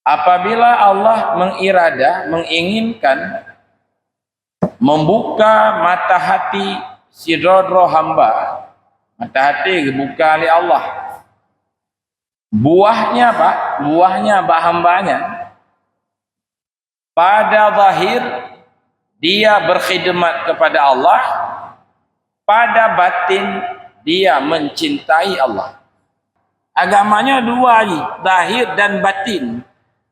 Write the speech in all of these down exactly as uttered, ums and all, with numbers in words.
Apabila Allah mengiradah, menginginkan membuka mata hati sidroe-droe hamba, mata hati geubuka lé Allah. Buahnya apa? Buahnya bak hamba nyan, pada zahir dia berkhidmat kepada Allah, pada batin dia mencintai Allah. Agama nyoe dua jih, zahir dan batin.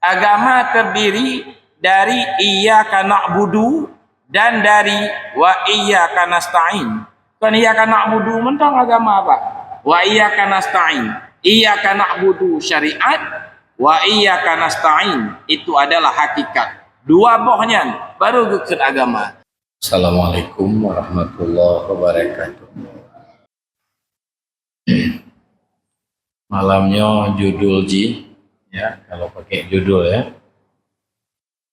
Agama terdiri dari iyyaka na'budu dan dari wa iyyaka nasta'in. Kon iyyaka na'budu mantong agama apa? Wa iyyaka nasta'in. Iyyaka na'budu syariat, wa iyyaka nasta'in itu adalah hakikat. Dua boh nyan baru geukheun agama. Assalamualaikum warahmatullahi wabarakatuh. Malam nyoe judul jih, ya, kalau pakai judul, ya,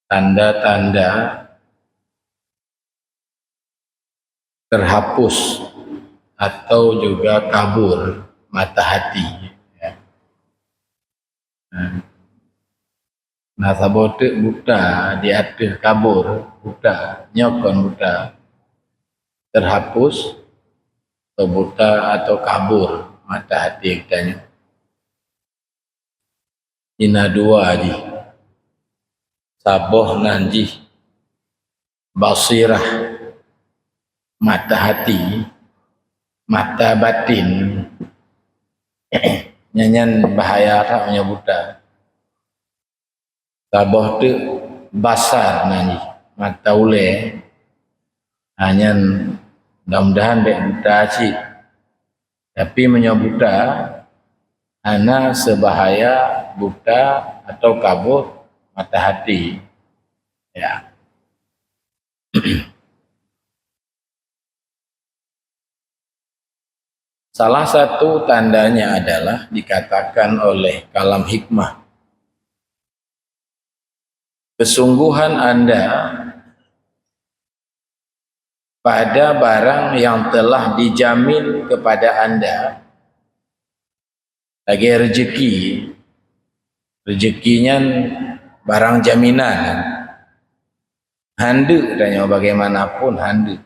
tanda-tanda terhapus atau juga kabur mata hati, ya. Nah, saboh teuk buta di ateueh kabur buta, nyoe kon buta terhapus atau buta atau kabur mata hati geutanyoe. Ina dua jih. Saboh nan jih basirah, mata hati, mata batin. Nyan, nyan bahaya that meunyoe buta. Saboh teuk basar nan jih, mata ulée. Ha, nyan mudah-mudahan bék buta cit. Tapi meunyoe buta, hana sebahaya buta atau kabur mata hati. Ya. Salah satu tandanya adalah dikatakan oleh kalam hikmah, kesungguhan anda pada barang yang telah dijamin kepada anda, lagée rezeki. Rezeki nyan barang jaminan. Handeuk tanyoe bagaimanapun handeuk.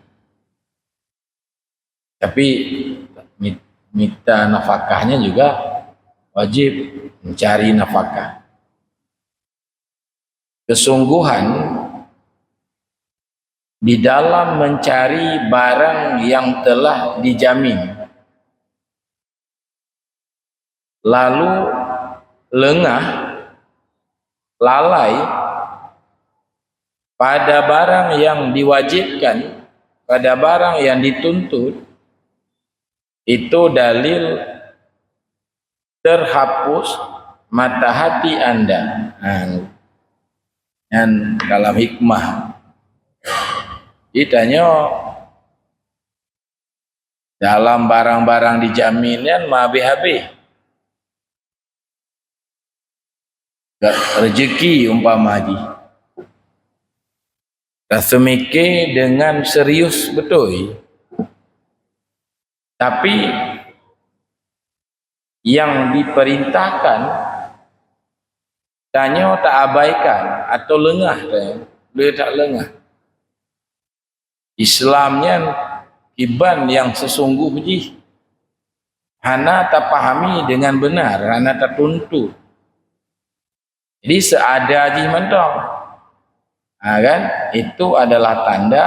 Tapi mi-, mita nafkahnya juga wajib mencari nafkah. Kesungguhan di dalam mencari barang yang telah dijamin, lalu lengah, lalai pada barang yang diwajibkan, pada barang yang dituntut, itu dalil terhapus mata hati anda. Ha, nyan dalam hikmah. Ditanyoe dalam barang-barang dijamin nyan ma habéh-habéh. Rezeki umpama jih. Taseumiké dengan serius beutôi. Tapi yang diperintahkan tanyoe taabaikan atau leungah, le that leungah. Islam nyan kiban nyang seusunggoh jih hana tapahami dengan beunar, hana tatuntut. Jadi, seuada jih mantong. Ha, kan? Itu adalah tanda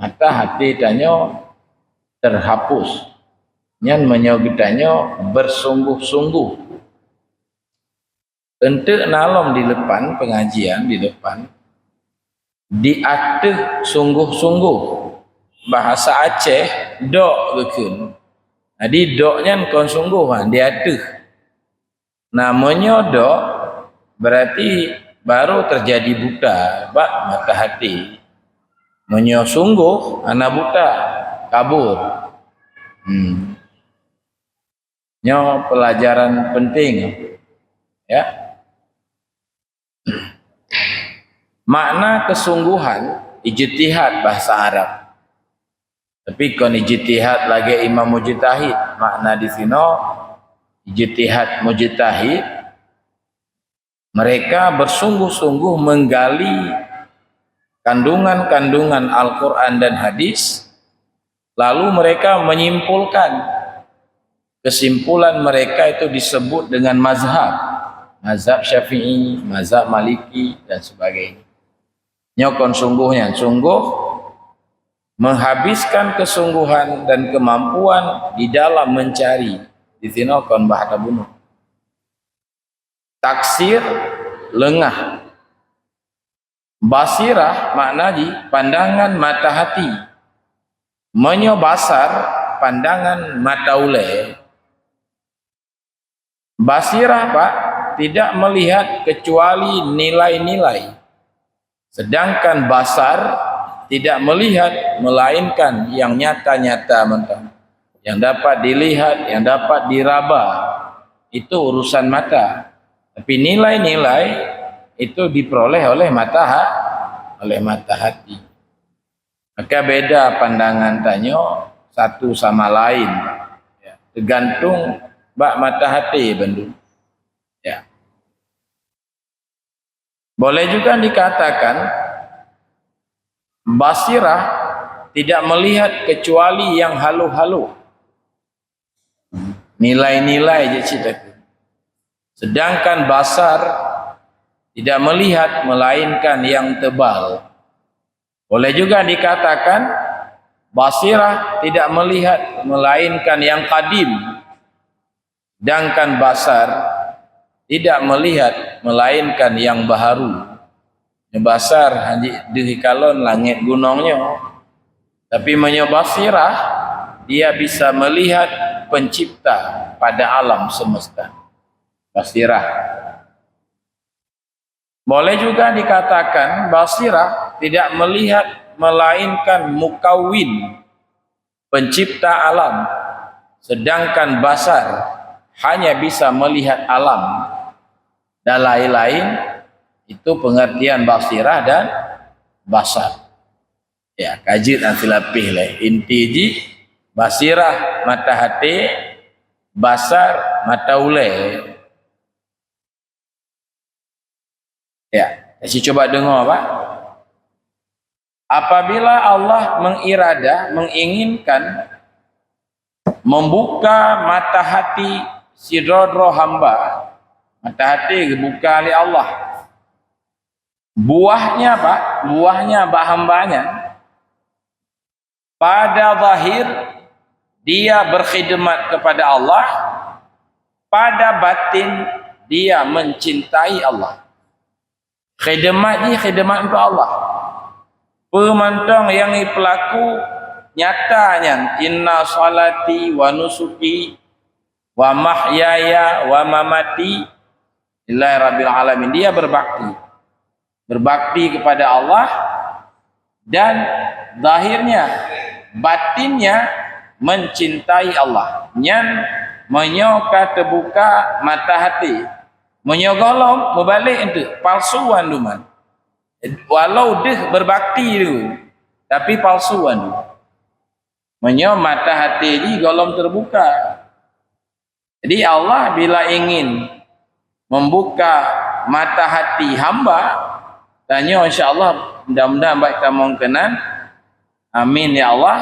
mata hati tanyoe terhapus. Nyan meunyoe geutanyoe beusunggoh-sunggoh. Eunteuk na lom di depan pengajian, di depan, di ateueh sunggoh-sunggoh. Bahasa Aceh, dok geukheun. Jadi, dok nyan kon sunggoh, ha, di ateueh. Nah, meunyoe dok, berarti baru terjadi buta bak mata hati. Meunyoe sunggoh, hana buta, kabur. Hmm. Nyoe pelajaran penting, ya. Makna kesungguhan, ijtihad bahasa Arab. Tapi kon ijtihad lagée imam mujtahid. Makna di sinoe, ijtihad mujtahid, Mereka bersungguh-sungguh menggali kandungan-kandungan Al-Quran dan hadis, lalu mereka menyimpulkan. Kesimpulan mereka itu disebut dengan mazhab. Mazhab Syafi'i, mazhab Maliki, dan sebagainya. Nyoe kon sungguh nyan, sungguh menghabiskan kesungguhan dan kemampuan di dalam mencari. Di sinoe kon bah tabunoe. Taksir, leungah. Basirah makna jih pandangan mata hati. Meunyoe basar, pandangan mata ulée. Basirah, Pak, tidak melihat kecuali nilai-nilai. Sedangkan basar tidak melihat melainkan yang nyata-nyata mentah. Yang dapat dilihat, yang dapat diraba, itu urusan mata. Tapi nilai-nilai itu diperoleh oleh mata ha-, oleh mata hati. Maka beda pandangan tanyoe satu sama lain. Ya, tergantung bak mata hati bandum. Ya. Boleh juga dikatakan, basirah tidak melihat kecuali yang halo-halo. Nilai-nilai je cit aku. Sedangkan basar tidak melihat melainkan yang tebal. Boleh juga dikatakan, basirah tidak melihat melainkan yang kadim. Sedangkan basar tidak melihat melainkan yang baharu. Nyoe basar hanjeuet deuh ikalon langét gunong nyoe. Tapi meunyoe basirah, dia bisa melihat pencipta pada alam semesta. Basirah. Boleh juga dikatakan basirah tidak melihat melainkan mukawwin, pencipta alam, sedangkan basar hanya bisa melihat alam dan lain-lain. Itu pengertian basirah dan basar. Ya, ka jeuet nyang silapeh lé. Inti jih, basirah mata hati, basar mata ulée. Ya, jadi coba dengar, Pak. Apabila Allah mengirada, menginginkan membuka mata hati sidroe-droe hamba, mata hati geubuka lé Allah. Buahnya, Pak, buahnya bak hamba nyan, pada zahir dia berkhidmat kepada Allah, pada batin dia mencintai Allah. Khidmat jih khidmat untuk Allah. Peue mantong nyang jipeulaku nyata nyan, "Inna salati wa nusuki wa mahyaya wa mamati lillahi rabbil alamin." Dia berbakti. Berbakti kepada Allah dan zahirnya, batinnya mencintai Allah. Nyan meunyoe ka teubuka mata hati. Meunyoe gohlom, meubalek enteuk, palsu banduman. Walau deuh berbakti tu, tapi palsu bandu. Meunyoe mata hati jih gohlom teubuka. Jadi Allah bila ingin membuka mata hati hamba, tanyoe insya Allah mudah-mudahan bak tamong keunan. Amin ya Allah.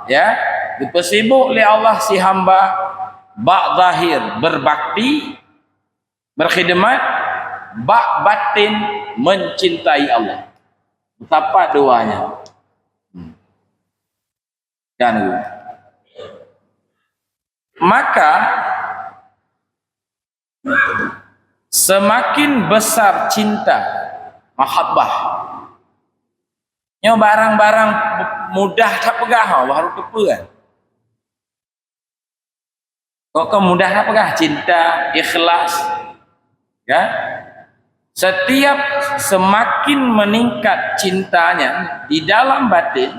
Ya, dipeusibuk lé Allah si hamba bak zahir berbakti, berkhidmat, bak batin mencintai Allah. Betapa doanya. Hmm. Kan? Maka semakin besar cinta, mahabbah. Nyoe barang-barang mudah that peugah, ha, baru teupeue kan. Kok, kok mudah that peugah, cinta, ikhlas. Ya. Setiap semakin meningkat cintanya di dalam batin,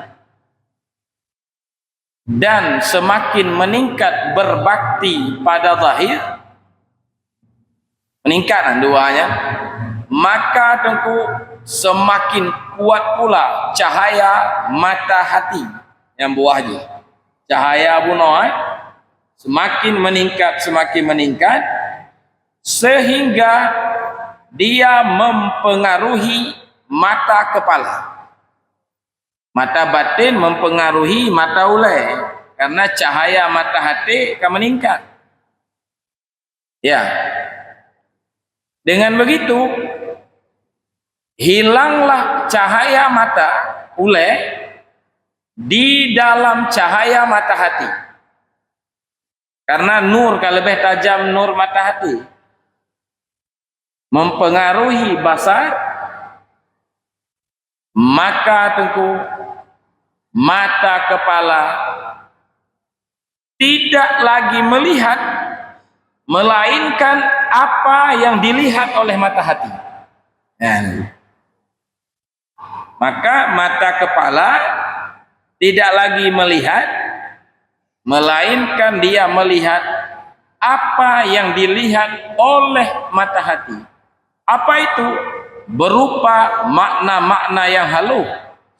dan semakin meningkat berbakti pada zahir, meningkat kan duanya, maka teungku semakin kuat pula cahaya mata hati nyang buah jih. Cahaya bunoe, eh, semakin meningkat, semakin meningkat, sehingga dia mempengaruhi mata kepala. Mata batin mempengaruhi mata ulée, karena cahaya mata hati ka meningkat. Ya. Dengan begitu, hilanglah cahaya mata ulée di dalam cahaya mata hati. Karena nur ka leubeh tajam nur mata hati. Mempengaruhi basar, maka teungku, mata kepala tidak lagi melihat, melainkan apa yang dilihat oleh mata hati. Nah, maka mata kepala tidak lagi melihat, melainkan dia melihat apa yang dilihat oleh mata hati. Apa itu? Berupa makna-makna yang halus,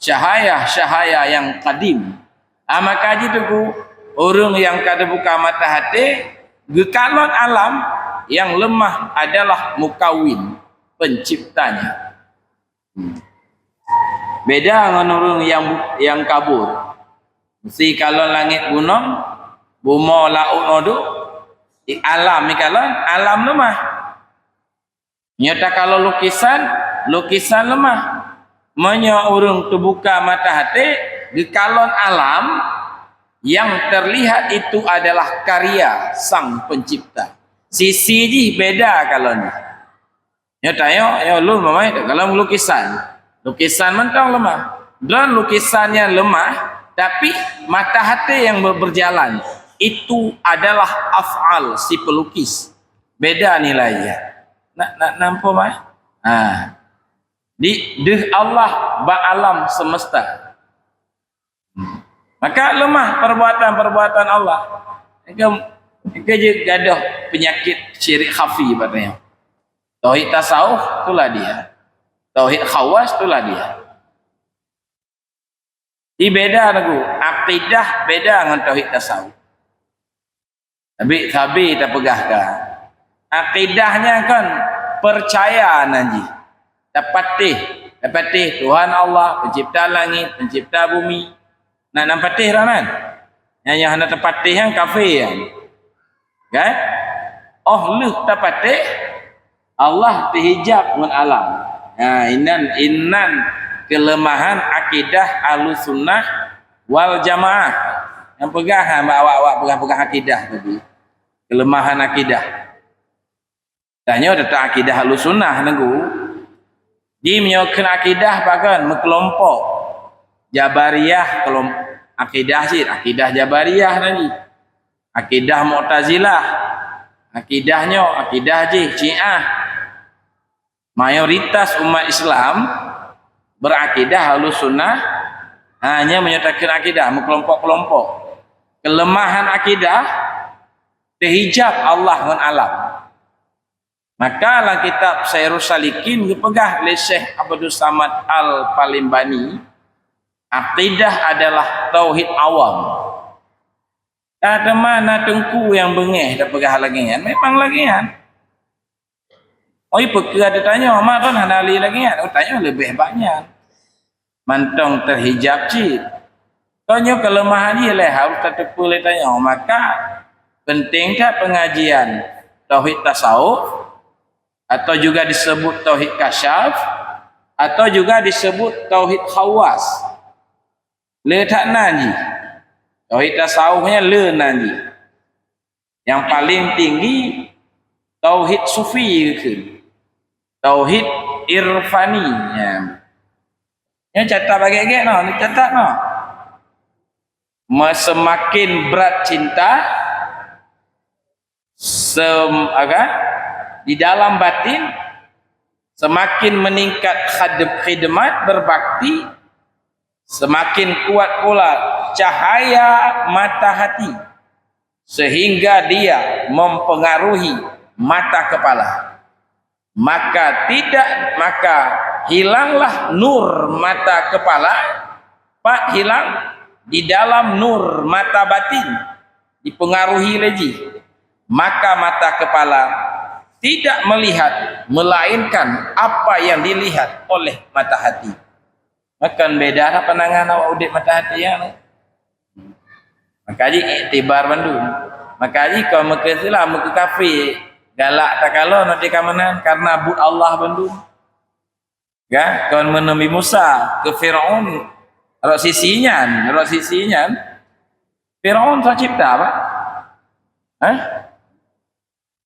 cahaya-cahaya yang kadim. Ah, maka jih teungku, ureuëng nyang ka teubuka mata hati, geukalon alam, yang lemah adalah mukawin, penciptanya. Hmm. Beda ngon ureuëng nyang bu-, nyang kabur. Meusti kalon langét gunong, bumoe laôt ngon duek, di alam ikalon, alam lemah. Nyoe takalon lukisan, lukisan lemah. Meunyoe ureuëng teubuka mata hati, geukalon alam, yang terlihat itu adalah karya Sang Pencipta. Sisi jih beda kalon jih. Nyoe tanyoe, nyoe lôn mamai, dalam lukisan. Lukisan mantong lemah. Dan lukisan nyang lemah, tapi mata hati yang ber-, berjalan. Itu adalah af'al si pelukis. Beda nilai ya. Nak, nak nampak mai? Ha. Di deuh Allah bak alam semesta. Hmm. Maka lemah perbuatan-perbuatan Allah. Engka, engka je gadoh penyakit syirik khafi katanya. Tauhid tasawuf itulah dia. Tauhid khawas itulah dia. Di beda lagu, akidah beda ngon tauhid tasawuf. Tapi sabe tapeugah ka. Akidah nyan kan percaya nan jih. Tapatéh, tapatéh Tuhan Allah, pencipta langit, pencipta bumi. Nak nan patéh roh nan? Nyang, nyang hana tapatéh nyan kafé nyan. Kan? Oh lheueh tapatéh, Allah teuhijab ngon alam. Ha, inan, inan keuleumahan akidah Ahlussunnah wal Jamaah. Nyang peugah, ha, bak awak-awak peugah-peugah akidah tadi. Keuleumahan akidah. Tanyoe teuntang akidah Ahlussunnah, Teungku. Ji meunyoe kheun akidah pakon meukeulompok. Jabariyah, keulom-, akidah cit, akidah Jabariyah tadi. Akidah Mu'tazilah, akidah nyoe, akidah jih, Syiah. Mayoritas umat Islam berakidah Ahlussunnah, hanya menyatakan akidah, meukelompok-kelompok. Kelemahan akidah, teuhijab Allah ngon alam. Maka lam kitab Sairus Salikin geupeugah lé Syekh Abdus Samad Al-Palimbani, akidah adalah tauhid awam. Ka teuma na teungku nyang beungéh tapeugah lagée nyan, memang lagée nyan. Oi, peue keuh teutanyoe, mak lôn hana lé lagée nyan, oh, tanyoe leubeh bak nyan. Mantong teuhijab cit. Tanyoe keuleumahan jih lé harôh tateupeue lé tanyoe, maka penting that pengajian tauhid tasawuf, atau juga disebut tauhid kasyaf, atau juga disebut tauhid khawas. Le that nan jih. Tauhid tasawuf nyan le nan jih. Nyang paleng tinggi tauhid sufi keu. Tauhid irfani. Nyan. Nyan catat bagét-gét noh, catat noh. Me-, semakin berat cinta, sem-, apa, di dalam batin, semakin meningkat khad-, khidmat, berbakti, semakin kuat pula cahaya mata hati, sehingga dia mempengaruhi mata kepala. Maka tidak, maka hilanglah nur mata kepala, pat hilang di dalam nur mata batin, dipengaruhi lé jih. Maka mata kepala tidak melihat melainkan apa yang dilihat oleh mata hati. Maka beda lah pandangan awak udeb mata hati nyan. Maka jih iktibar bandum. Maka jih kon meukeuseulah, meukeukafé, galak takalon nanti ka meunan karena buet Allah bandum. Kan? Kon meunan Nabi Musa keu Firaun, rot sisi nyan, rot sisi nyan Firaun soe cipta, Pak? Hah?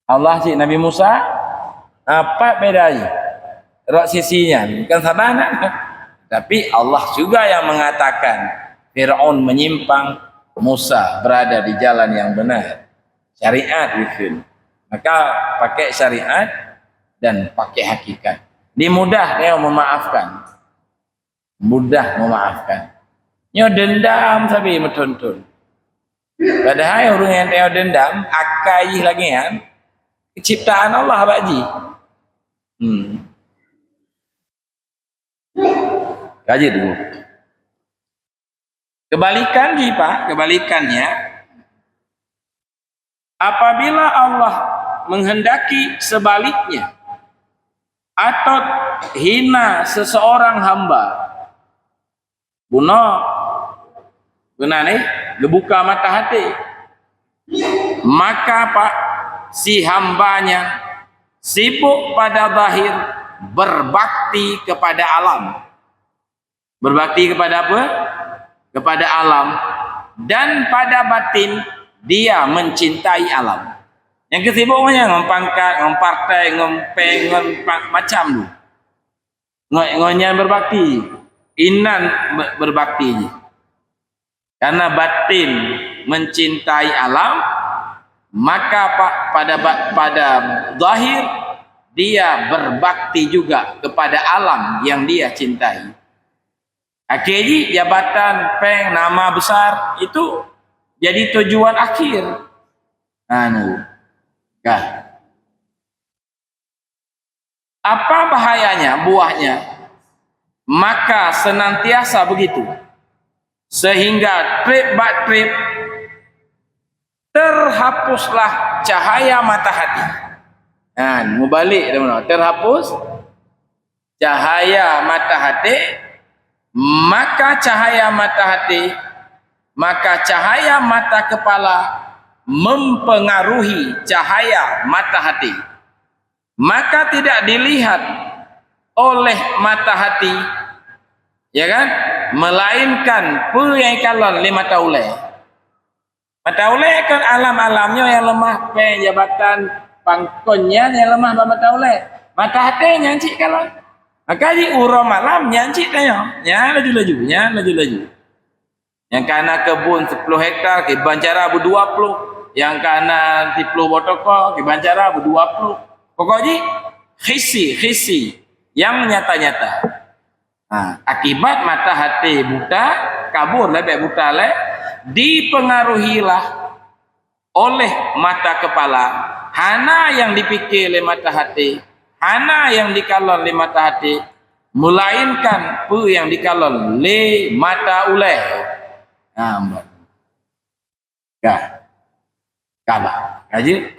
Allah cit Nabi Musa, apa beda jih? Rot sisi nyan, bukan saban. Tapi Allah juga yang mengatakan Firaun menyimpang, Musa berada di jalan yang benar. Syariat bukon. Maka pakai syariat dan pakai hakikat. Di mudah dia memaafkan. Mudah memaafkan. Nyoe dendam sabe meuthon-thon. Padahai ureuëng nyang tanyoe dendam, akai jih lagée nyan, ciptaan Allah bak jih. Hmm. Ka jeuet dulu. Kebalikan jih, Pak, kebalikannya, apabila Allah menghendaki sebaliknya, atau hina seseorang hamba, bunoe, beuna neh, geubuka mata hati, maka, Pak, si hamba nyan sibuk pada zahir berbakti kepada alam. Berbakti kepada apa? Kepada alam. Dan pada batin, dia mencintai alam. Nyang keu sibuk ngon nyan, ngon pangkat, ngon partai, ngon peng, ngon pa-, macam tu. Ngon, ngon nyan berbakti. Inan be-, berbakti jih. Karena batin mencintai alam, maka pa-, pada ba-, pada zahir dia berbakti juga kepada alam yang dia cintai. Akhé jih jabatan, peng, nama besar itu jadi tujuan akhir. Anu. Kah. Apa bahayanya, buahnya? Maka senantiasa begitu. Sehingga treb bak treb terhapuslah cahaya mata hati. Nah, mubalik dah mana? Terhapus cahaya mata hati, maka cahaya mata hati, maka cahaya mata kepala mempengaruhi cahaya mata hati. Maka tidak dilihat oleh mata hati, ya kan? Melainkan peue nyang ikalon lé mata ulée. Mata ulée kon alam-alam nyoe nyang leumah, peng, jabatan, pangkon nyan nyang leumah bak mata ulée. Mata hati nyan cit kalon. Maka di uroe malam nyan cit tanyoe. Nyan laju-laju, nyan laju-laju. Nyang ka na keubun sepuluh hektar, kiban cara beudua ploh. Nyang ka na siploh boh toko, kiban cara beudua ploh. Pokok jih, hissi, hissi. Nyang nyata-nyata. Ha, akibat mata hati buta, kabur leubeh buta lé, dipengaruhilah oleh mata kepala, hana nyang dipike lé mata hati, hana nyang dikalon lé mata hati, melainkan peue nyang dikalon lé mata ulée. Ha, ka. Ka bah. Ka jeuet.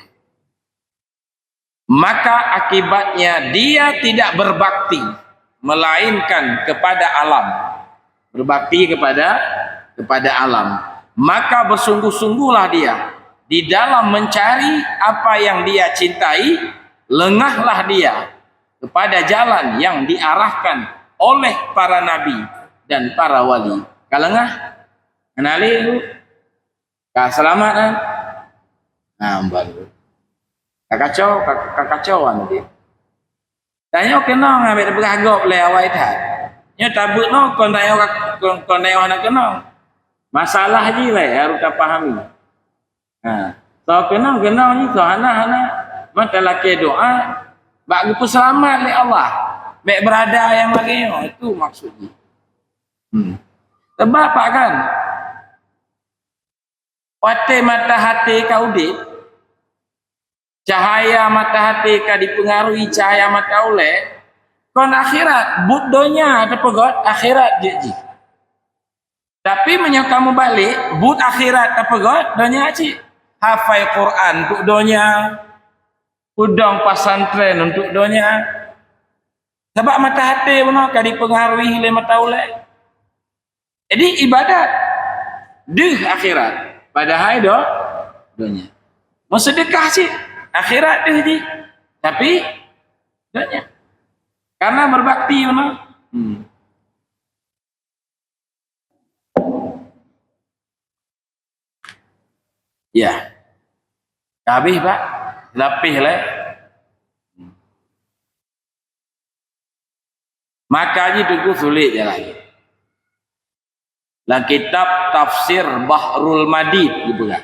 Maka akibatnya dia tidak berbakti, melainkan kepada alam. Berbakti kepada, kepada alam. Maka bersungguh-sungguhlah dia di dalam mencari apa yang dia cintai, lengahlah dia kepada jalan yang diarahkan oleh para nabi dan para wali. Ka leungah? Kenali tu. Ka seulamat kan? Nah, baru. Ka kacau, ka, ka kacau kan tadi. Tanyoe keunong, ambil peugah gob lé awai that. Nyoe tabeuet nyoe kon tanyoe ka, kon, kon tanyoe hana keunong. Masalah jih lé harus tapahami. Ha. Soe keunong, keunong jih, soe hana, hana. Man talakée doa bak geupeuseulamat lé Allah. Bék beurada nyang lagée nyoe, itu maksud jih. Hmm. Sebab apa kan? Watée mata hati ka udeb, cahaya mata hati ka dipengaruhi cahaya mata ulée, kon akhirat, buet donya tapeugét, akhirat jeuet jih. Tapi meunyoe ka meubalek, buet akhirat tapeugét, donya cit. Hafai Quran untuk donya. Peudong pesantren untuk donya. Sabab mata até bunoe ka dipengaruhi lé mata ulée. Jadi ibadat deuh akhirat, padahai do-, donya. Meuseudeukah cit, akhirat deuh jih, tapi donya. Karena berbakti bunoe. Hmm. Ya. Habéh, Pak. Lapih lé. Maka jih teungku sulet jalan. Lam kitab Tafsir Bahrul Madid geupeugah.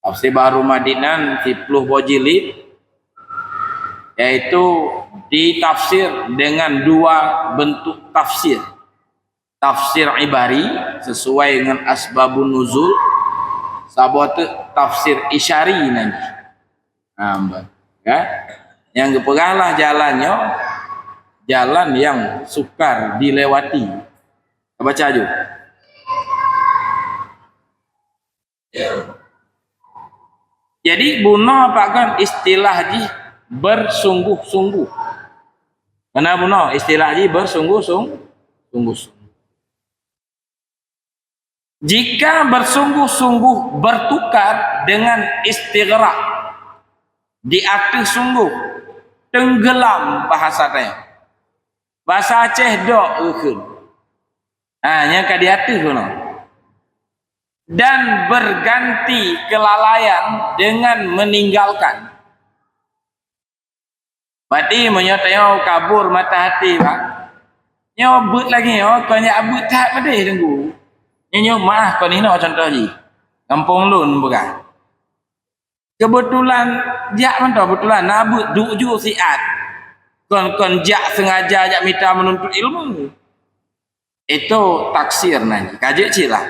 Tafsir Bahrul Madid nan siploh boh jilid, yaitu ditafsir dengan dua bentuk tafsir. Tafsir ibari sesuai dengan asbabun nuzul, saboh teuk tafsir isyari nan jih. Ha, ba-, ya. Nyang geupeugah lah jalan nyoe, jalan yang sukar dilewati. Baca aju. Jadi bunoe pakon istilah jih bersungguh-sungguh. Karena bunoe istilah jih bersungguh-sung-, sungguh-sungguh. Jika bersungguh-sungguh bertukar dengan istighraq, di ateueh sungguh, tenggelam bahasa teuh. Bahasa Aceh dok eukheun. Ha, nyang ka di ateueh bunoe. Dan berganti kelalaian dengan meninggalkan. Berarti meunyoe tanyoe kabur mata até, Pak. Nyoe beuet lagée nyoe, kon jak beuet that meudeh teungku. Nyoe, nyoe maah kon inoe contoh jih. Gampông lôn peugah. Keubeutulan jak mantong, keubeutulan na beuet duek ju siat. Kon, kon jak sengaja jak mita meununtut ilmu. Itu taksir nan jih. Ka jeuet cit lah.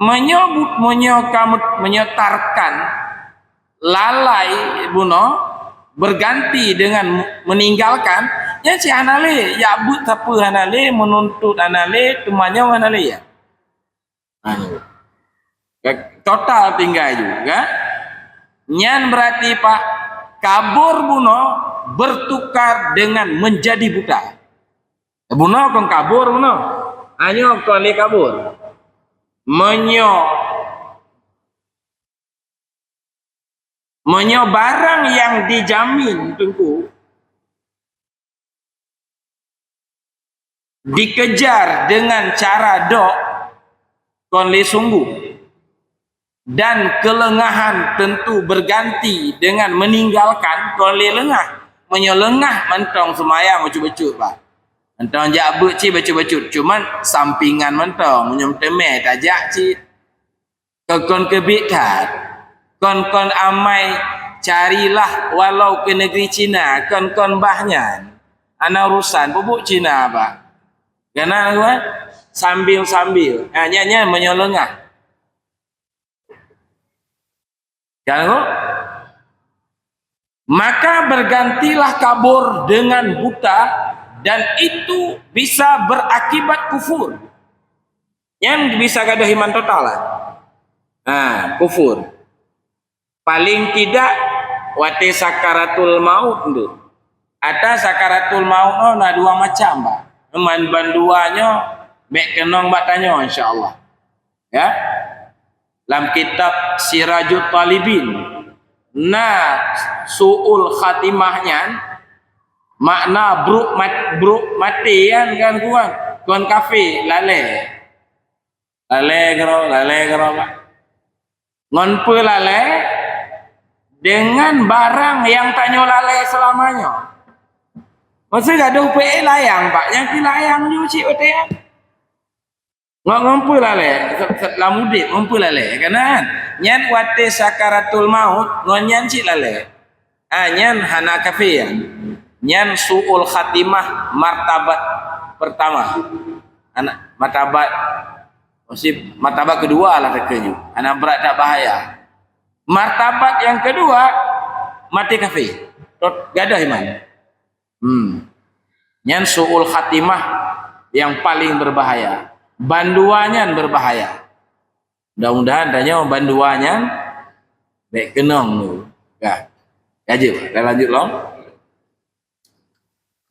Meunyoe bu-, meunyoe kamu, meunyoe tarkan lalai bunoe berganti dengan meninggalkan, nyan cit hana lé. Jak beuet sapeue hana lé, meununtut hana lé, teumanyong hana lé. Anu. Total tinggai ju, kan? Nyan berarti, Pak, kabur bunoe bertukar dengan menjadi buta. Bunoe kon kabur bunoe. Hanyoe kon lé kabur. Meunyoe, meunyoe barang yang dijamin teungku dikejar dengan cara dok, kon lé sungguh. Dan kelengahan tentu berganti dengan meninggalkan, kon lé leungah. Meunyoe leungah mantong seumayang bacut-bacut, bah. Mantong jak beuet cit bacut-bacut, cuman sampingan mantong, meunyoe meuteumé tajak cit. Kon-kon keubiet that. Kon-kon amai carilah walau ke negeri Cina, kon-kon bah nyan. Hana urusan, peubuet Cina, bah. Keunan, bah, sambil-sambil. Ha, nyan, nyan meunyoe leungah. Kan, kok? Maka bergantilah kabur dengan buta, dan itu bisa berakibat kufur. Nyan bisa gadôh iman total lah. Ha, kufur. Paling tidak, watée sakaratul maut tu. Ata sakaratul maut tu na dua macam, bah. Man bandua nyoe, bék keunong bak tanyoe, insya Allah. Ya. Lam kitab Sirajut Talibin, na su'ul khatimah nyan, makna brok mat-, brok maté nyan kan, kuan, kon kafé, lalée. Lalée keudroe, lalée keudroe, Pak. Ngon peue lalée? Dengan barang nyang tanyoe lalée seulama nyoe. Maksud gadôh peuék layang, Pak, nyang keu layang ju cit watée nyan. Ngon, ngon peue lalée? Se-, se-, lam udeb ngon peue lalée? Keunan, nyan watée sakaratul maut, ngon nyan cit lalée. Ah, nyan hana kafé nyan. Nyan su'ul khatimah martabat pertama. Hana, martabat, maksud, martabat kedua lah teukeunyoe. Hana brat that bahaya. Martabat nyang keudua, maté kafé. Tot gadôh iman. Hmm. Nyan su'ul khatimah yang paling berbahaya. Bandua nyan berbahaya. Mudah-mudahan tanyoe bandua nyan bék keunong tu, kan. Ka jeuet, ka lanjut lom.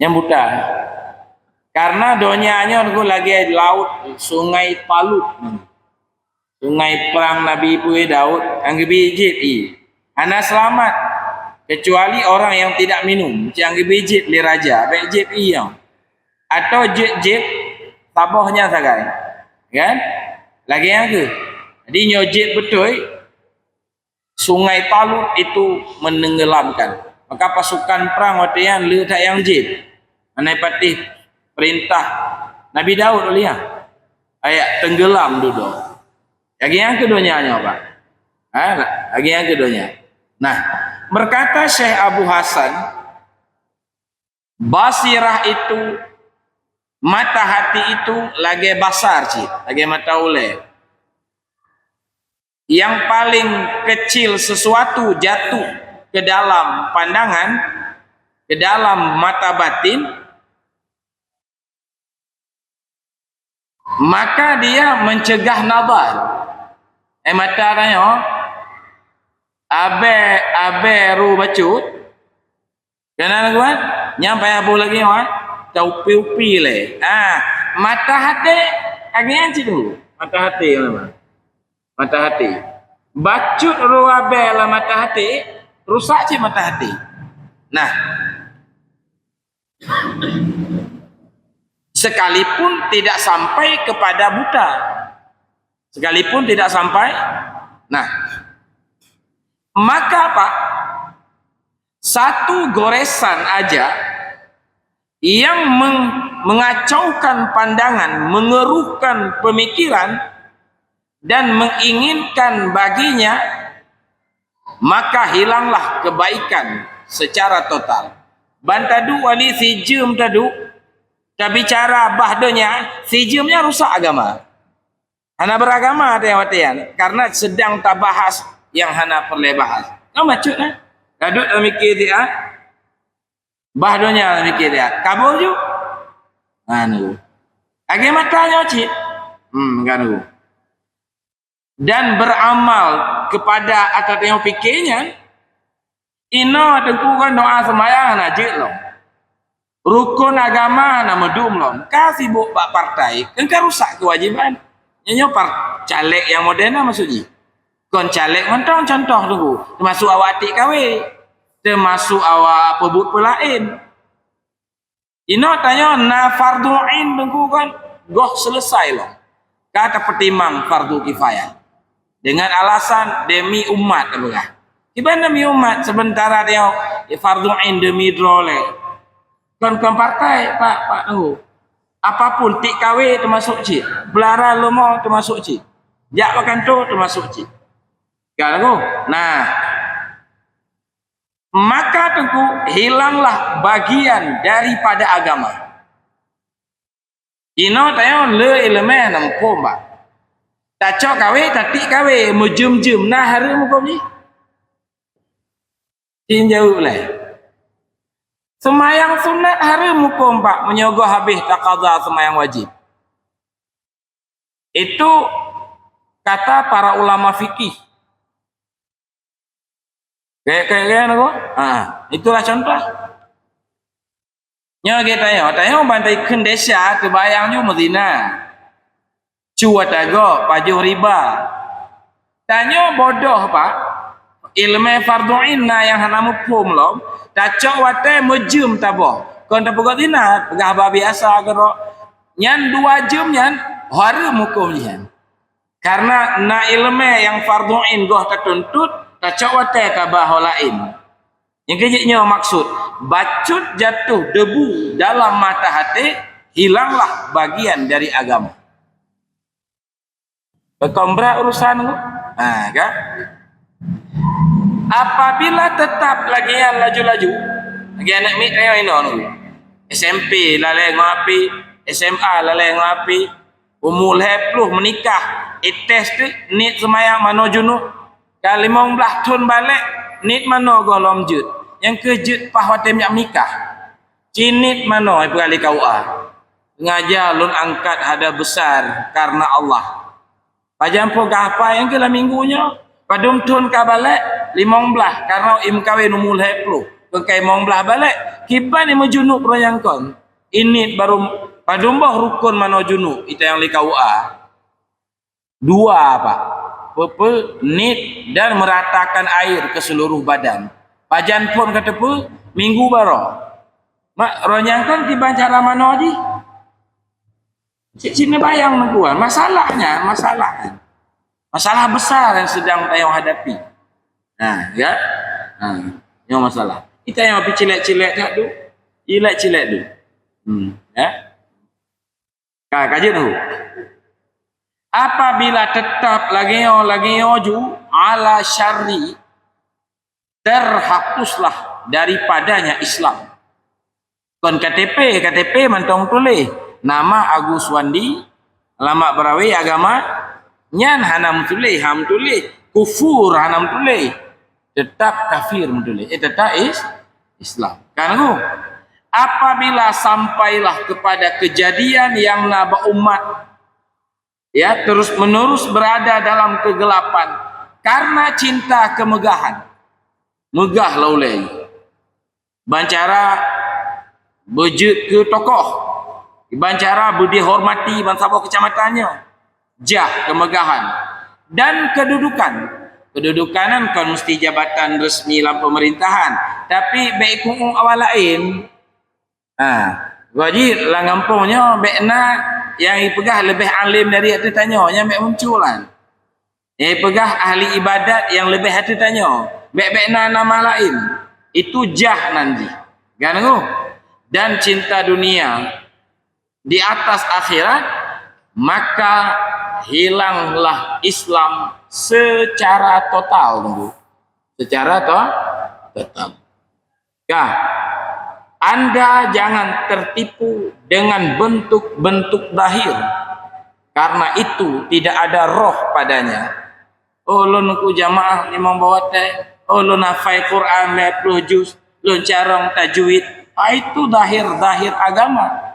Nyang buta. Karena donya nyoe lagèe laôt, Sungai Talut. Sungai perang Nabi peue Daud, nyang geubri jieb ié. Hana seulamat, kecuali orang yang tidak minum, nyang geubri jieb lé raja, bèk jieb ié nyoe. Atau jieb-jieb saboh nyan sagai. Kan? Lagèe nyan keuh. Jadi nyoe jieb beutôi, Sungai Talut itu menenggelamkan. Maka pasukan perang watèe nyan le that nyang jieb. Hana patéh peurintah Nabi Daud lé nyan. Ayat tenggelam dudoe. Lagèe nyan keuh donya nyoe, Pak. Ha, lagèe nyan keuh donya. Nah, berkata Syekh Abu Hasan, basirah itu, mata hati itu lagèe basar cit, lagèe mata ulèe. Yang paling kecil sesuatu jatuh ke dalam pandangan, ke dalam mata batin, maka dia mencegah nazar. Eh, mata tanyoe, abèe, abèe ru bacut, keunan kuat, nyang payah boh lagèe nyoe, taupi-upi lé. Ah, mata haté, lagèe nyan cit tu. Mata haté, mata haté. Bacut ru abèe lam mata haté, rusak cit mata haté. Nah, sekalipun tidak sampai kepada buta. Sekalipun tidak sampai. Nah, maka, Pak, satu goresan aja yang meng-, mengacaukan pandangan, mengeruhkan pemikiran, dan menginginkan baginya, maka hilanglah kebaikan secara total. Ban taduek wali sijeuem taduek, tabicara bah donya, sijeuem nyan rusak agama. Hana beragama watèe nyan, karena sedang tabahas nyang hana peureulèe bahas. Kan bacut, eh? Taduek tamiké siat, ah. Bah donya tamiké siat, ah. Kabur ju. Anu. Lagèe mata nyoe cit. Hmm, kan tu. Dan beramal kepada ata nyang piké nyan, inoe teungku kan doa seumayang hana jeuet lom. Rukon agama hana meudum lom. Ka sibuk bak partai, kan ka rusak keuwajiban. Nyoe, nyoe par-, caleg nyang modern na maksud jih. Kon caleg mantong contoh teungku, teumasuk awak TKW, teumasuk awak peubuet peulaén. Inoe tanyoe na fardu ain teungku kan, goh selesai lom. Ka tapeutimang fardu kifayah. Dengan alasan demi umat, tapeugah. Kiban demi umat, sementara tanyoe fardu ain demi droe lé. Kon, kon partai, Pak, Pak Teungku. Apapun, TKW teumasuk cit. Beularan leumo teumasuk cit. Jak bak kantô teumasuk cit. Ka lagoe. Nah. Maka teungku hilanglah bagian daripada agama. Inoe tanyoe le ileumèe hana muphom, Pak. Tacok kawé, tatiek kawé, meujeuem-jeuem, na hareuem huköm jih? Ci jaweueb lé. Seumayang sunat hareuem huköm, Pak, meunyoe goh habéh taqadha seumayang wajéb. Itu kata para ulama fikih. Kayak, kayak, kayak apa? Ha, itulah contoh. Nyoe geutanyoe, tanyoe ban taikheun desya teubayang ju meuzina. Cu ata gob, pajoh riba. Tanyoe bodoh, Pak. Ileumèe fardhu ain na nyang hana muphom lom, tacok watèe meujeuem taboh. Kon tapeugot zina, peugah haba biasa keudroe. Nyan dua jeuem nyan, hareuem huköm jih nyan. Karena na ileumèe nyang fardhu ain goh tatuntut, tacok watèe taba ho laén. Nyang keu jeuet nyoe maksud, bacut jatuh debu dalam mata haté, hilanglah bagian dari agama. Beukong brat urusan tu. Ha, kan? Apabila tetap lagèe nyan laju-laju, lagèe aneuk miet tanyoe inoe nunggu. S M P lalè ngon api, S M A lalè ngon api, umu lhèe plôh meunikah, ites teuk niet seumayang manoe junub. Ka limong blaih thon balek, niet manoe gohlom jeuet. Nyang keu jeuet paih watèe jak meunikah. Ci niet manoe ipeugah lé K U A. Sengaja lôn angkat hadiah besar karena Allah. Pajan po gah apa nyang keu lam minggu nyoe? Padum thon ka balek? Limong blaih, karena imeukawen umu lhèe ploh. Kon ka limong blaih balek, kiban imeujunub roh nyang kon. Init baru padum boh rukon manoe junub, ita nyang lé K U A. Dua, Pak. Peue-peue, niet dan meratakan air ke seluruh badan. Pajan phon ka teupeu, minggu baroe. Mak, roh nyang kon kiban cara manoe jih? Cit, cit neubayang meuguan. Masalahnya, masalahnya. Masalah besar yang sedang tayong hadapi. Nah, ya. Nah, nyoe masalah. Kita yang api cilek-cilek kat tu. Cilek-cilek tu. Hmm, ya. Ka, ka jeuet tahu. Apabila tetap lagèe nyoe, lagèe nyoe ju, ala syarri, terhapuslah daripadanya Islam. Kon K T P, K T P mantong tuléh. Nama Agus Wandi, alamat beurawe, agama, nyan hana meutuléh, hana meutuléh. Kufur hana meutuléh. Tetap kafir meutuléh. Eh, tetap is-, Islam. Kan tu? Apabila sampailah kepada kejadian yang na bak umat, ya, terus-menerus berada dalam kegelapan karena cinta kemegahan. Meugah lom ulèe. Ban cara beujeuet keu tokoh. Ban cara beudihormati bansaboh keucamatan nyoe. Jah, kemegahan, dan kedudukan. Kedudukan nyan kon meusti jabatan resmi lam pemerintahan, tapi bèk ikut awak laén. Ha, goji lam gampông nyoe bèk na nyang ipeugah leubeh além dari ateueh tanyoe, nyan bèk munculan. Nyang ipeugah ahli ibadat nyang leubeh ateueh tanyoe, bèk-bèk na nama laén. Itu jah nan jih. Kan tu? Dan cinta dunia di atas akhirat, maka hilanglah Islam secara total, tunggu. Secara to-, total. Ka, anda jangan tertipu dengan bentuk-bentuk zahir, karena itu tidak ada roh padanya. Oh, lôn ku jamaah limong boh watèe. Oh, lôn hafai Quran lhèe ploh juz. Lôn carông tajwid. Ah, itu zahir-zahir agama.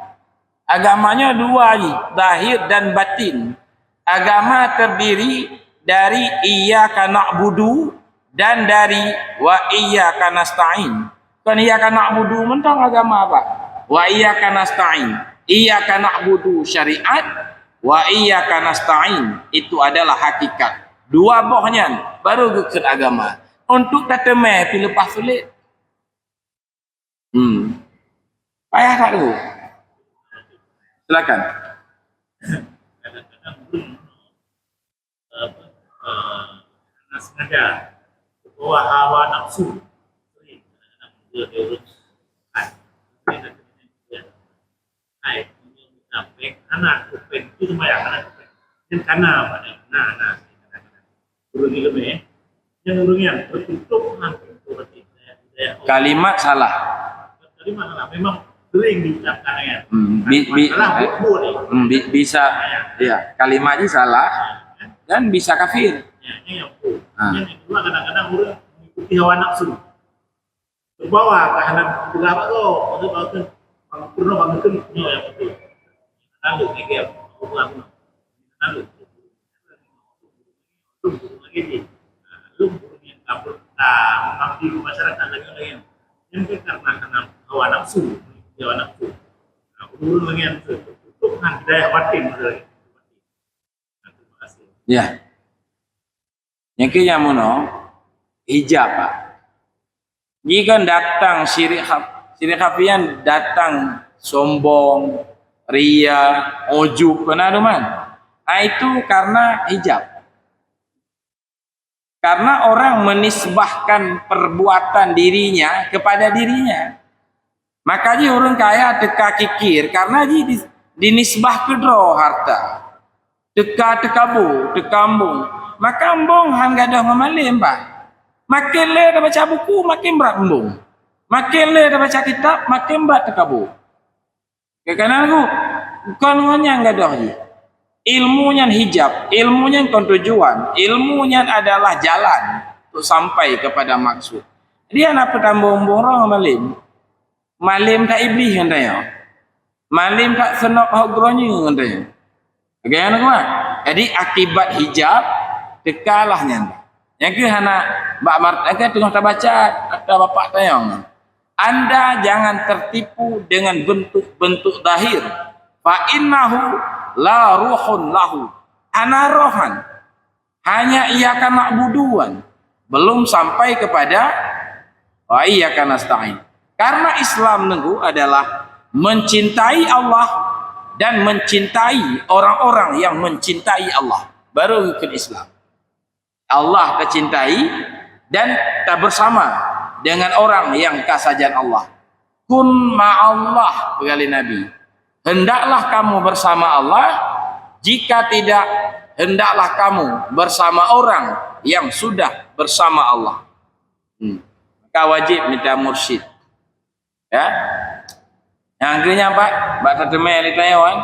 Agama nyoe dua jih, zahir dan batin. Agama terdiri dari iyyaka na'budu dan dari wa iyyaka nasta'in. Kon iyyaka na'budu mantong agama, Pak. Wa iyyaka nasta'in. Iyyaka na'budu syariat, wa iyyaka nasta'in itu adalah hakikat. Dua boh nyan baru geukheun agama. Untuk tateumé pih leupah sulet. Hmm. Payah that tu. Silakan. Kadang-kadang ureueng, eh, eh, hana sengaja terbawa hawa nafsu. Sering kadang-kadang dia, dia ureueng, kan? Sering kadang-kadang dia, hai, meunyoe meucapek hana kupeng, itu sembahyang hana kupeng. Nyan kana pada, nah, nah, kadang-kadang. Ureueng ileumèe, nyan ureueng nyan beututôp hana beutôi hati budaya, budaya Allah. Kalimat salah. Kalimat salah. Memang sering diucapkan, ya. Hmm, bi-, bi-, Kalimat salah, eh, buat, buat, ya. Hmm, bi-, bisa, ya, kalimat jih salah dan bisa kafir. Ya, ini yang betul. Ha. Yang kedua, kadang-kadang ureueng mengikuti hawa nafsu. Terbawa ka hana peugah bak gob, maksud bak kheun, bak peurunoe bak kheun, nyoe nyang beutôi. Lalu lagèe peugah bunoe. Lalu lôn guru lagèe jih. Lôn guru nyang ka, ka mengabdi keu masyarakat lagèe-lagèe nyan. Nyan kan karena, karena hawa nafsu, hawa nafsu. Nah, guru lagèe nyan tu, untuk hidayah batin lagèe. Nah, terima kasih. Ya. Nyang keu nyang meunoe, hijab, Pak. Jih kan datang syirik khaf-, syirik khafi nyan datang sombong, ria, ujub, keunan tu man. Ah, itu karena hijab. Karena orang menisbahkan perbuatan dirinya kepada dirinya. Maka jih ureueng kaya teuka kikir, karena jih di-, dinisbah keudroe harta. Teuka teukabo, teuka embong. Maka embong han gadôh ngon malém, bah. Makin lé tabaca buku, makin brat embong. Makin lé tabaca kitab, makin brat teukabo. Keukanan ku, kon ngon nyang gadôh jih. Ilmu nyan hijab, ilmu nyan kon tujuan, ilmu nyan adalah jalan untuk sampai kepada maksud. Jadi, hana peutambong-embong roh ngon malém. Malém that iblih ngon tanyoe. Malém that seunok hok groe nyoe ngon tanyoe. Oke, aneuk kuat. Jadi, akibat hijab, teukalah nyan. Nyang keuh hana bak mar-, nyang keuh teungoh tabaca, kata bapak tanyong. Anda jangan tertipu dengan bentuk-bentuk zahir. Fa innahu la ruhun lahu. Hana roh nyan. Hanya iyyaka na'budu nyan. Belum sampai kepada wa iyyaka nasta'in. Karena Islam nunggu adalah mencintai Allah dan mencintai orang-orang yang mencintai Allah. Baru rukun Islam. Allah tacintai dan tabersama dengan orang yang kasajan Allah. Kun ma'allah, peugah lé Nabi. Hendaklah kamu bersama Allah, jika tidak, hendaklah kamu bersama orang yang sudah bersama Allah. Hmm. Maka wajib mita mursyid. Ya. Nyang keu nyan, Pak, bak tateumé lé tanyoe,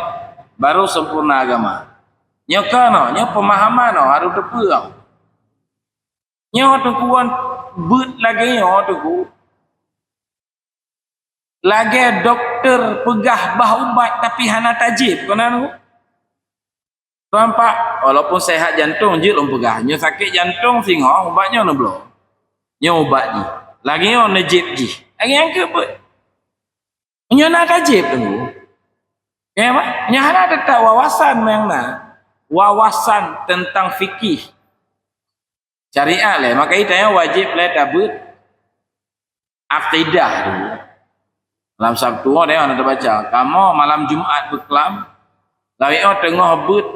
baru sempurna agama. Nyoe keunoe, nyoe pemahaman nyoe harus teupeue. Nyoe Teungku wan, beuet lagée nyoe Teungku. Lagée dokto peugah bah ubat tapi hana tajieb, keunan Teungku. Nampak, walaupun sehat jantong jeuet lôn peugah, nyoe sakét jantong singoh ubat nyoe neubloe. Nyoe ubat jih. Lagée nyoe neujieb jih. Lagée nyang keu beuet. Nyoe na tajieb Teungku. Ya, Mak? Nyoe hana teutap wawasan nyang na. Wawasan tentang fikih. Syariat lé, maka ita nyoe wajéb lé tabeuet akidah dulu. Malam Sabtu nyoe deh hana tabaca. Kamoe malam Jumat beuklam, lawét nyoe teungoh beuet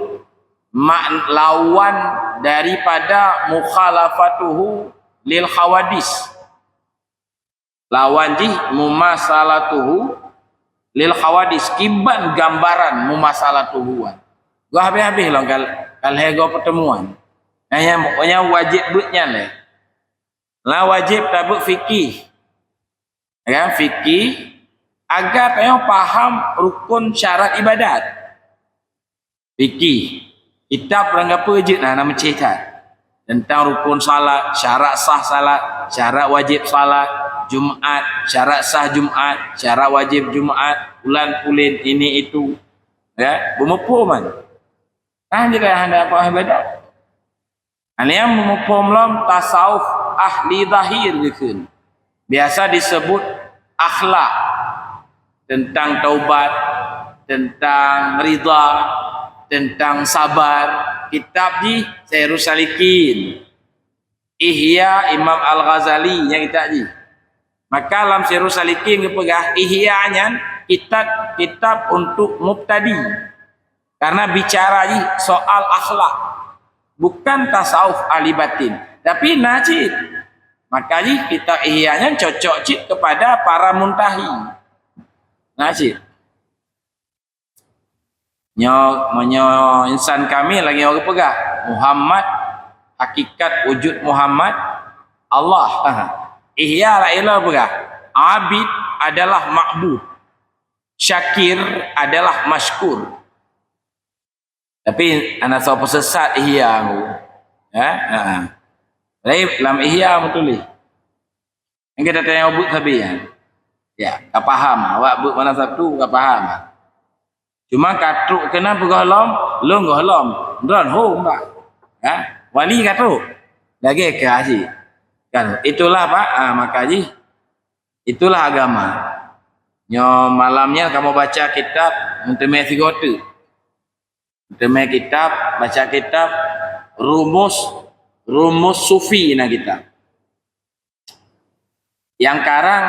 mak-, lawan daripada mukhalafatuhu lil hawadis. Lawan jih mumasalatuhu lil hawadis, kiban gambaran mumasalatuhu wan. Goh habéh-habéh lom kal-, ka lhée goe pertemuan. Nah, nyang, nyang wajéb beuet nyan lé. Lah wajéb tabeuet fikih. Ya kan? Fikih, agar tanyoe paham rukun syarat ibadat. Fikih. Kitab ureuëng gapeue jeuet na, na meucéh that. Tentang rukun salat, syarat sah salat, syarat wajéb salat, Jumat, syarat sah Jumat, syarat wajéb Jumat, bulan pulen, ini itu. Ya, beumuphom kan? Nah, jadi hana apa ibadat. Hana nyang meumuphom lom tasawuf ahli zahir geukheun. Biasa disebut akhlak, tentang taubat, tentang rida, tentang sabar. Kitab jih Sairus Salikin. Ihya Imam Al-Ghazali nyang kitab jih. Maka lam Sairus Salikin geupeugah, Ihya nyan kitab, kitab untuk mubtadi. Karena bicara jih soal akhlak. Bukan tasawuf ahli batin. Tapi na cit. Maka jih kitab Ihya nyan cocok cit kepada para muntahi. Na cit. Nyoe, meunyoe insan kamil lagée ureuëng peugah, Muhammad, hakikat wujud Muhammad, Allah. Ihya lah ila peugah, Abid adalah ma'bud. Syakir adalah masykur. Tapi hana soe peusesat Ihya tu. Ya? Ha. Tapi lam Ihya meutuléh. Nyang kita tanya buet sabe, ya. Ya, ka paham. Awak buet malam Sabtu ka paham. Cuma ka trok keunan peugah lom, lôn gohlom. Droen hom, Pak. Ya, wali ka trok. Lagée keu haji. Kan, itulah, Pak, ah, maka jih. Itulah agama. Nyoe malam nyan kamoe baca kitab, meuteumé sigoe teuk. Meuteumé kitab, baca kitab Rumus, Rumus Sufi na kitab. Nyang karang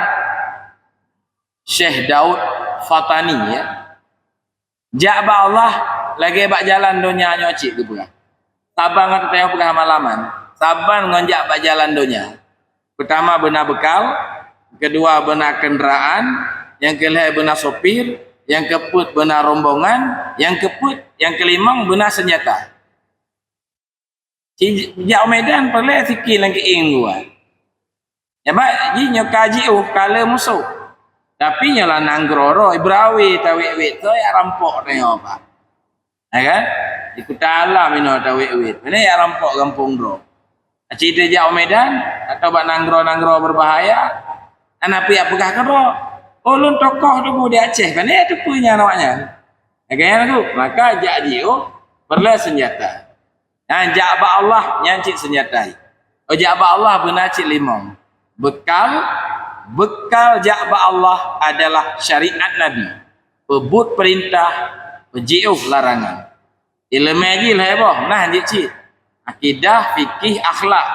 Syekh Daud Fatani, ya. Jak bak Allah lagée bak jalan donya nyoe cit geupeugah. Saban ngon teupeue peugah malaman, saban ngon jak bak jalan donya. Peutama beuna beukal, keudua beuna keundaraan, nyang keulhée beuna sopir, nyang keupeuet beuna rombongan, nyang keupeuet, nyang keulimong beuna seunjata. Ci-, jak u Medan peureulée sikin lam keuieng dua. Nyan bak jih nyoe ka jiôh ka le musoh. Tapi nyoe lam nanggroe roh, Ibrawi tawét-wét tu ya rampok tanyoe, Pak. Ya kan? Di Kuta Alam inoe tawét-wét. Mana ya rampok gampông droe. Aci teu jak u Medan atau bak nanggroe-nanggroe berbahaya, hana piyak peugah keudroe. Oh, lôn tokoh tubu di Aceh, kan ya teupeue nyan awaknyan. Ya kan, ya, Teungku? Maka jak jiôh peureulée seunjata. Nyan jak bak Allah, nyan cit seunjata. Oh, jak bak Allah beuna cit limong. Bekal, bekal jak bak Allah adalah syariat Nabi. Peubuet peurintah, peujiôh larangan. Ileumèe jih lhèe boh, nah jih cit. Akidah, fikih, akhlak.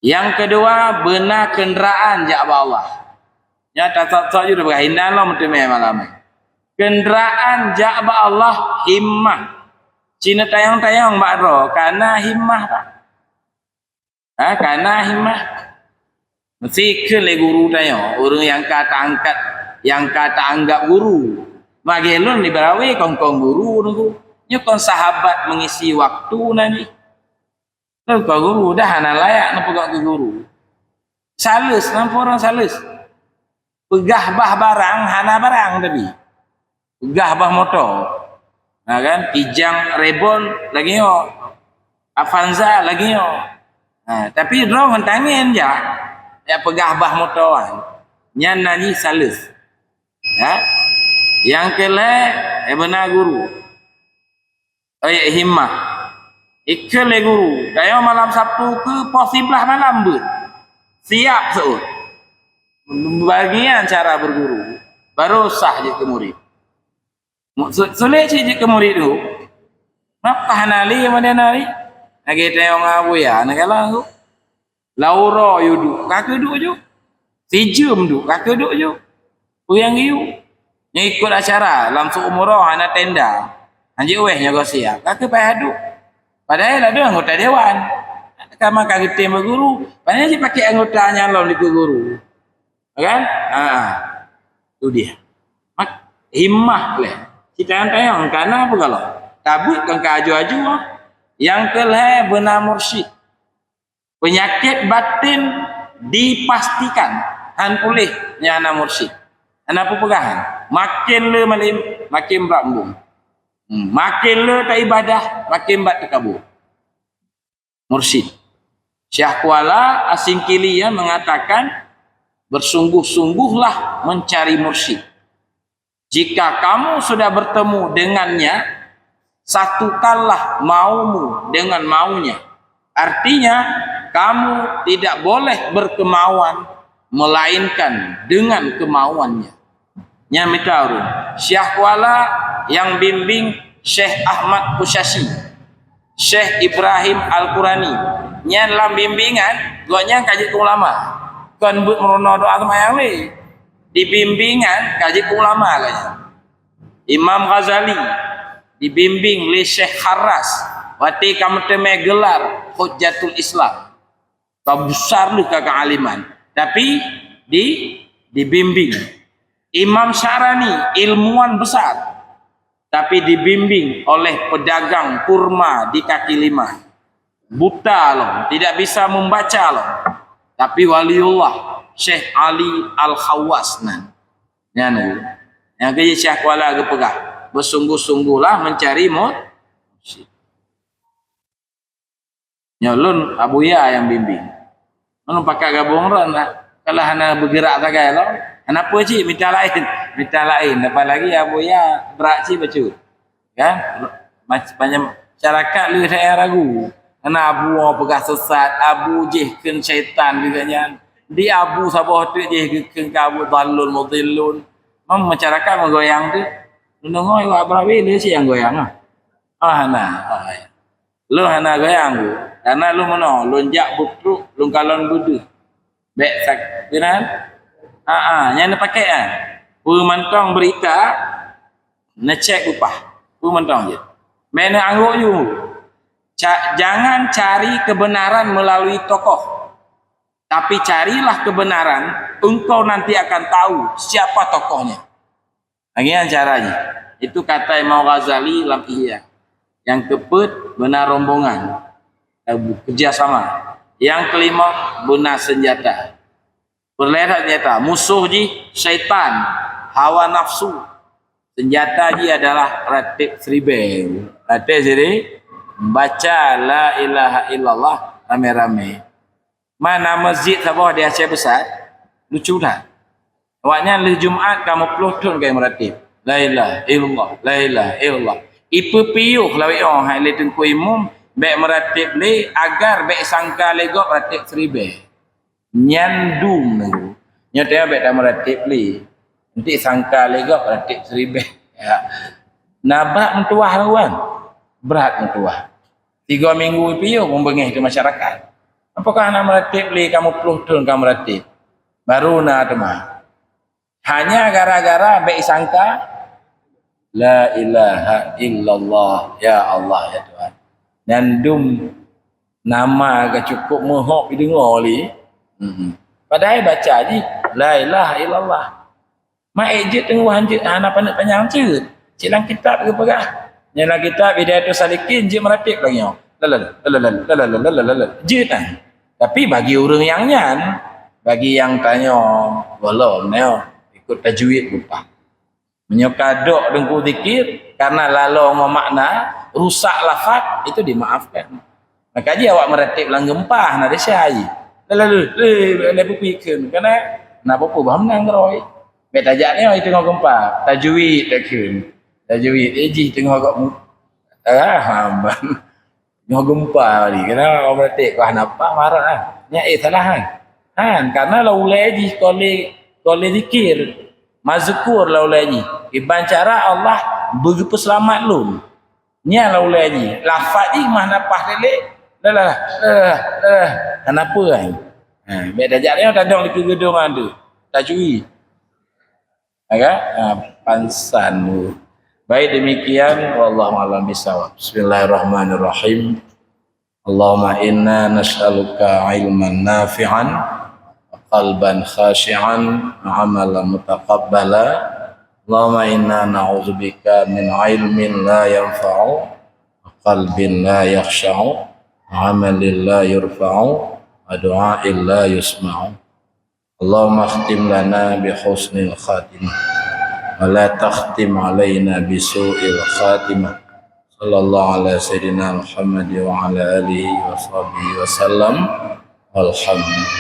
Nyang keudua, beuna keundraan jak bak Allah. Nyan tasok-sok ju tapeugah, inan lom meuteumèe malam nyoe. Keundraan jak bak Allah, himmah. Cit neutanyong-tanyong bak droe, ka na himmah tak? Ha, ka na himmah. Meusti kheun lé guru tanyoe, ureueng nyang ka taangkat, nyang ka taanggap guru. Bagi lôn di Barawe kon-kon guru, Teungku. Nyoe kon sahabat mengisi waktu na jih. Kon-kon guru, dah hana layak neupeugah keu guru. Saleus, nampak ureueng saleus. Peugah bah barang, hana barang tapi. Peugah bah moto. Ha kan? Kijang Reborn lagèe nyoe. Avanza lagèe nyoe. Ha, tapi droe ngon tangen jak. Jak peugah bah moto kan. Nyan na jih saleus. Ya. Nyang keulhèe, eh, beuna guru. Eh, himmah. Ikheun lé guru, tanyoe malam Sabtu keu poh siblaih malam beuet. Siap seuôt. Bagian cara berguru, baru sah jeuet keu murit. Mu-, su-, sulet cit jeuet keu murit tu. Maka hana lé model nyoe. Lagèe tanyoe ngon Abuya, neukalon tu. Lam uroe yue duek, ka keuduek ju. Sijeuem duek, ka keuduek ju. Peue nyang geuyue? Nyang ikot acara, lam su umroh hana tenda. Hanjeuet wéh nyoe goe siap, ka keuh payah duek. Padahai ladôm anggota dewan. Kama ka geutem bak guru, padahai jipakèk anggota nyang lom likot guru. Kan? Ha. Tu dia. Mak-, himmah lé. Cit tanyong-tanyong, ka na peue galak? Tabeuet kon ka aju-aju, ah. Nyang keulhèe beuna mursyid. Peunyakét batin dipastikan han puléh nyang hana mursyid. Hana peue peugah han. Makin le malem, makin brat embong. Hmm, makin le taibadah, makin brat teukabô. Mursyid. Syekh Kuala Asingkili, ya, mengatakan, "Bersungguh-sungguhlah mencari mursyid. Jika kamu sudah bertemu dengannya, satukanlah maumu dengan maunya." Artinya, kamu tidak boleh berkemauan melainkan dengan kemauannya. Nyan mita ureueng. Syekh Kuala nyang bimbing Syekh Ahmad Kusyashi, Syekh Ibrahim Al-Qurani. Nyan lam bimbingan, gobnyan ka jeuet keu ulama. Kon beuet meurunoe doa seumayang lé. Di bimbingan ka jeuet keu ulama gobnyan. Imam Ghazali dibimbing lé Syekh Kharras, watèe ka meuteumèe geular Hujjatul Islam. Ka besar lé ka keualiman, tapi di, dibimbing. Imam Sya'rani, ilmuwan besar, tapi dibimbing oleh pedagang kurma di kaki lima. Buta lom, tidak bisa membaca lom. Tapi waliullah, Syekh Ali Al-Khawwas nan. Nyan, nyang keu Syekh Kuala geupeugah, "Bersungguh-sungguhlah mencari mursyid." Nyoe lôn Abuya nyang bimbing. Lôn pakat gabong droe na. Kalau hana bergerak sagai lom, hana peue cit, mita laén. Mita laén. Apalagi Abuya brat cit bacut. Kan? Mac-, banyak masyarakat lé ragu. Karena Abu peugah sesat, Abu jih kheun syaitan juga nyan. Di Abu saboh teuk jih geukheun keu Abu dhalun mudhillun. Mam masyarakat meugoyang tu. Lôn deungoe wak Barawi lé si nyang goyang ah. Ah, hana. Ah, ya. Lôn hana goyang ku. Karena lôn meunoe, lôn jak buet trok, lôn kalon beudeuh. Bèk sak-, keunan? Ah, ah, nyan neupakék ah. Peue mantong berita, neucek upah. Peue mantong jeuet. Meunan anggô ju. Ca-, jangan cari kebenaran melalui tokoh. Tapi carilah kebenaran, engkau nanti akan tahu siapa tokohnya. Lagèe nyan cara jih. Itu kata Imam Ghazali lam Ihya. Nyang keupeuet beuna rombongan. Bekerja sama. Nyang keulima beuna senjata. Peureulèe that senjata. Musoh jih syaitan, hawa nafsu. Senjata jih adalah ratib siribèe. Ratib siribèe, baca la ilaha illallah ramé-ramé. Mana masjid saboh di Aceh Besar, lucu that. Awaknyan lheueh Jumat ka meuploh thon ka meuratéb. La ilaha illallah, la ilaha illallah. Ipeupiôh lawét nyoe hai lé teungku imum, Bèk meuratéb lé, agar bèk sangka lé gob ratéb siribèe. Nyan dum nangku. Nyoe teuh bèk tameuratéb lé. Nanti sangka lé gob ratéb siribèe. Ya. Na brat meutuwah lawan. Brat meutuwah. Tiga minggu piôh meubengeh keu masyarakat. Apakah na meuratéb lé kamoe ploh thon ka meuratéb? Baru na teuma. Hanya gara-gara bèk sangka, "La ilaha illallah, ya Allah, ya Tuhan." Nyan dum nama ka cukup meuhok jideungoe lé. Mm-mm. Padahai baca jih, "La ilaha illallah." Mak ék jeuet teungoh hanjeuet hana paneuk panyang jeuet. Cit lam kitab geupeugah. Nyan lam kitab Hidayatus Salikin jeuet meuratéb lagèe nyoe. Lalal, lalal, lalal, lalal, lalal. Jeuet kan? Tapi bagi ureueng nyang nyan, bagi nyang tanyoe, gohlom nyoe, ikut tajwid lupa. Meunyoe ka dok deungku zikir, karena lalo ngon makna, rusak lafaz, itu dimaafkan. Maka jih awak meuratéb lam geumpa, na desya jih. Lalu, lé, lé, lé, pupikeun. Karena na peue-peue bah meunang keurôi. Bèk tajak nyoe teungoh geumpa, tajwid takheun. Tajwid, eh, jih teungoh gok mu-, ah, ban. Nyoe geumpa ni, kena orang berarti, "Wah, napa marah, ah?" Nyak, eh, salah, ah. Han, karena lam ulèe jih kon lé, kon lé zikir. Mazkur lam ulèe jih. Kiban cara Allah beugeupeuseulamat lôn. Nyan lam ulèe jih. Lafaz jih mah na paih lé. Dah, dah, dah, dah, dah. Kenapa, ai? Ha, bèk tajak nyoe tadong di keugedong tu. Tajui. Agak, ah, pansan. Baik, demikian, wallahu a'lam bishawab. Bismillahirrahmanirrahim. Allahumma inna nas'aluka ilman nafi'an, wa qalban khashi'an, wa amalan mutaqabbala. Allahumma inna na'udzubika min ilmin la yanfa'u, wa qalbin la yakhsha'u, wa amalin la yurfa'u, wa du'ain la yusma'u. Allahumma khtim lana bi husnil khatimah, wa la takhtim alaina bi su'il khatimah. Sallallahu ala sayyidina Muhammad wa ala alihi wa sahbihi wa sallam. Walhamdulillah.